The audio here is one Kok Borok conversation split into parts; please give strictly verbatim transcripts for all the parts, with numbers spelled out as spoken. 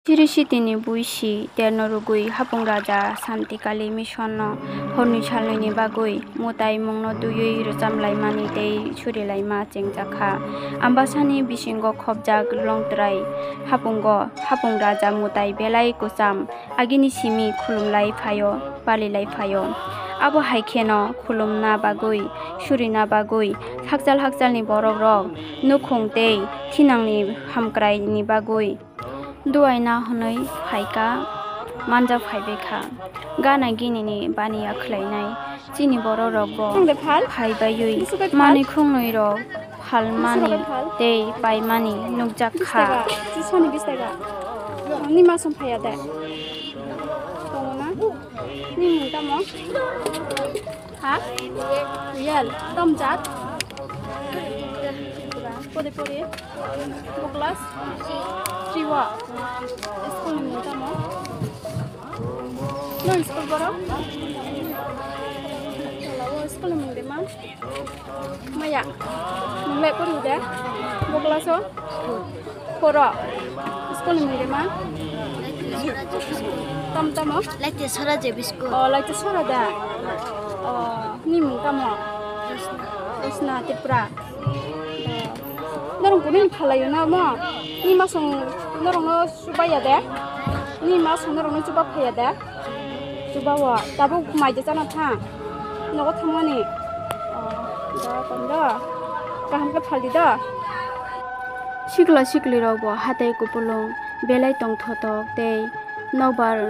Siri sitini buisi terno rwgwi hapung raja Santikali misonno horni salnwini bagwi mwtai mungno twiwi rwchamlaimani tei surilaima chengjakha. Ambasani bisingo khopjak longtrai hapungo hapung raja mwtai belai kwcham agini simi khulumlai phaio, palilai phaio. Abo hai kheno khulumna bagwi, surina bagwi hakchal hakchalni borokrok nukhung tei thinangni hamkraini bagwi duaina hwnwi phaikha, manja phaibaikha. Gana ginini baniya khlainai chini borokrokbo Tong de phal? Phaibaiwi Tong de phal? Manwi khungnwirok phalmani Tong de phal? Tei paimani nukjak kha. Bis taka, sisoni bis taka. Ni masong phaiya de. Tongo na? Ni mung tamo? Ha? Real. Tom jat? Pore pore. Bo class three o. School ni mung tamo? Nang school borok? School ni mung de ma? Maya. Mung le pori de? Bo class o? Poro. School ni mung de ma? Tam tamo? Laite sora je bisko. Oh, laite sora da. Oh, ni mung tamo? Rosna Tripura. Norong kunu ni phalai na mo? Ni masong norong no chuba ya de? Ni masong norong no chuba phaya de? Chuba wa. Tabuk mai de chana tha. Nogo thangmani. Oh, da kondo. Kaham khe phaldi da. Sikla siklirokbo hatai kupulung belai tongthotok tei nokbar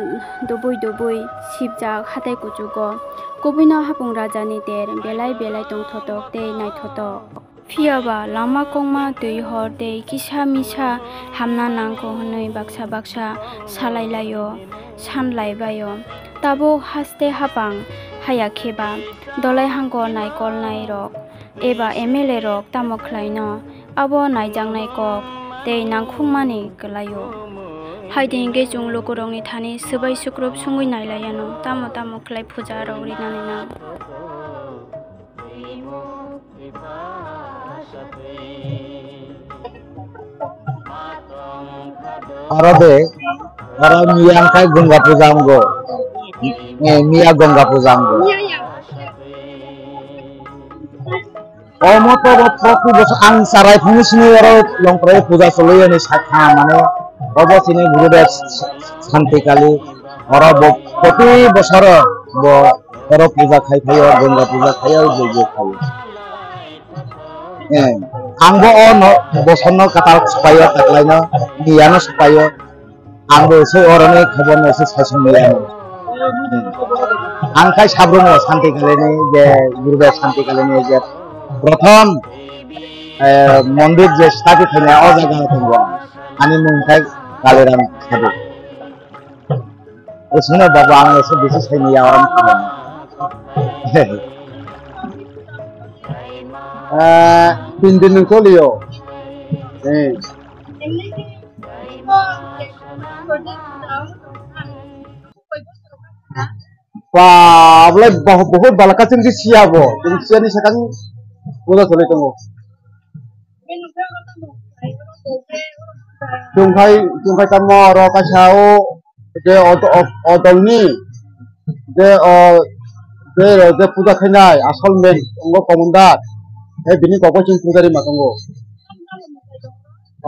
dubui dubui sibjak hatai kuchugo. Kubuino hapung rajani ter belai belai tongthotok tei naithotok. Phiyaba lama kongma twi hor tei kisa misa hamna nangkho hwnwi baksa baksa salai laio, san lai baio. Tabuk haste hapang haya kheba dolai hango naikolnairok eba M L A rok tamo khlaino? Abo naijaknai kok tei nangkhukmani kwlaio. Haidi hinkhe chwng lukurokni thani swbai swkrup sungwi nailaiano, tamo tamo khlai puja rok rinani nang. Aro de, aro miya wngkha Ganga puja wngkho. Eh, miya Ganga puja wngkho. Omo to bo proti bosor ang charai phungni simi oro Longtrai puja choli ani sakha mane obo chini Gurudev Santi Kali oro bo proti bosoro bo oro puja khai phaio, Ganga puja khaio, jojo khaio. Eh, ang bo o no bosor no katal supaio, taklaino, miyano supaio. Ang bo se oroni khobor no se saichung ya. Ang khai sabrum o Santi Kali ni je Gurudev Santi Kali ni je prothom, eh, mondir je sthapi khaina o jaga o tongo. Ani mung khai Kaliram Sadhu. Usuna baba ang se bisi saini ya orang. Eh, tin din ni kolio. Eh. Ba, bolai boh-, bohut bala kaching di siya bo. Chwng siya ni sakang puja choli tongo. Chwng khai, chwng khai tamo oro kaisa o je o, o, o dolni je o, je, je puja khainai asol main tongo commander. Hai bini kok bo chwng pujari ma tongo.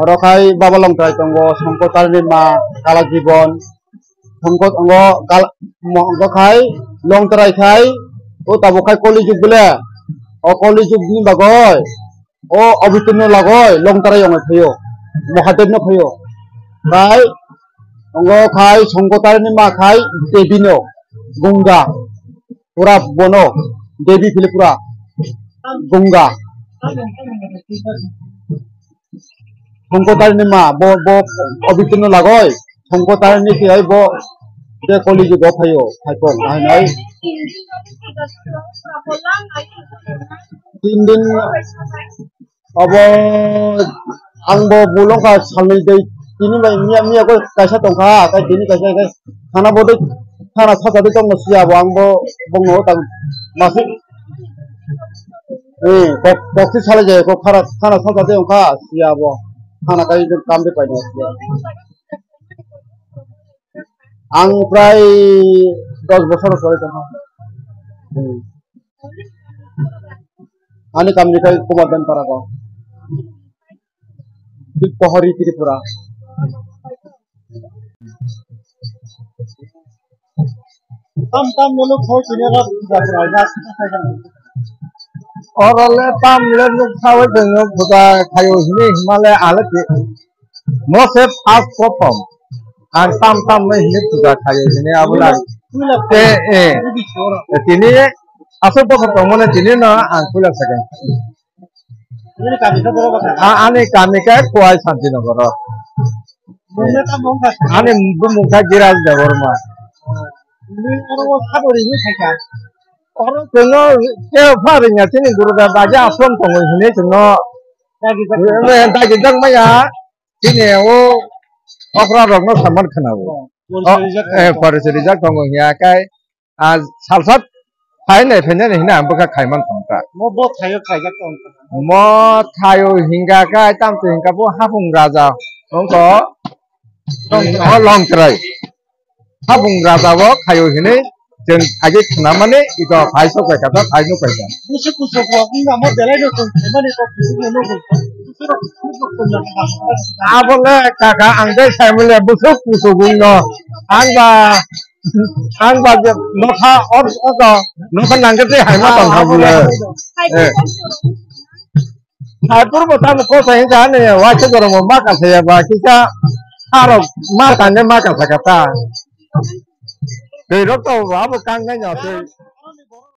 Oro khai Baba Longtrai tongo, Songkotarni ma, Kala Jibon. Songkot ongo kal-, mo-, ongo khai Longtrai khai, o tabuk khai Koli Jug bile. O Koli Jug ni bagoi, o Abiturno lagoi Longtrai ongoi phaio, Mahadev no phaio. Khai ongo khai Songkotarni ma khai Devi no, Gunga. Pura bono, Devi phile pura Gunga. Songkotarni ma, bo, bo Abiturno lagoi, Songkotarni tiyai bo, je Koli Jugo phaio, phaikon, hai nai. Tin din, abo, ang bo bulong kha salni dei, tini bai miya, miya ko kaisa tongkha, kai tini kaisa, kai thana bo dei, thana sacha dei tongma siya bo, ang bo, bongno tang, masuk. Eh, kok, kok si salai jai, kok khara, khana santa de ongkha, siya bo. Khana kai de kam de paina siya. Ang prai dos bosor sori tongkha. Hmm. Ani kamni kai Kumardan Para ko. Pohori Tripura. Tam tam melu khoi sini ro puja purai na. Oro le tam le nuk sawi jeng nuk puja khayo hini himale ale ti. Mose first prothom. Ang tam tam le hini puja khayo hini abula. Te, eh. Tini asok bosor tongmani tini no ang puila second. Ani kami kai Khowai Santinogoro. Ani bumung kha Giraj Debbarma. Oro chwngno kebo pha ringya chini guru da dagi aswng tongo hinwi chwngno dagi jak maya chini o okra rokno saman khwnao. Porichoi rijak tongo hiya kai. Ah, salsa phai nai phai nai hina ang bwkha khaiman thangkha. Mo bo thaio khaijak tong. Mo thaio hingka kha tam tu hingka bo hapung raja. Ongko o long krai. Hapung raja bo khaio hini jeng age khna mani ito phai sok bai kata phai sok bai kata. Busuk busuk ko ina mo belai no tong mani ko busuk no no. Abo le kaka ang dai sai mole busuk busuk no. Ang ba Ang ba nokha o, o, nokha nangkhe tei hai ma tong kha bole. Eh. Hai purbo tamo ko sai ka ne wa se goro mo ma ka se ya ba kisa aro ma ka ne ma ka sa ka ta. Tei rok to abo kang nai no tei.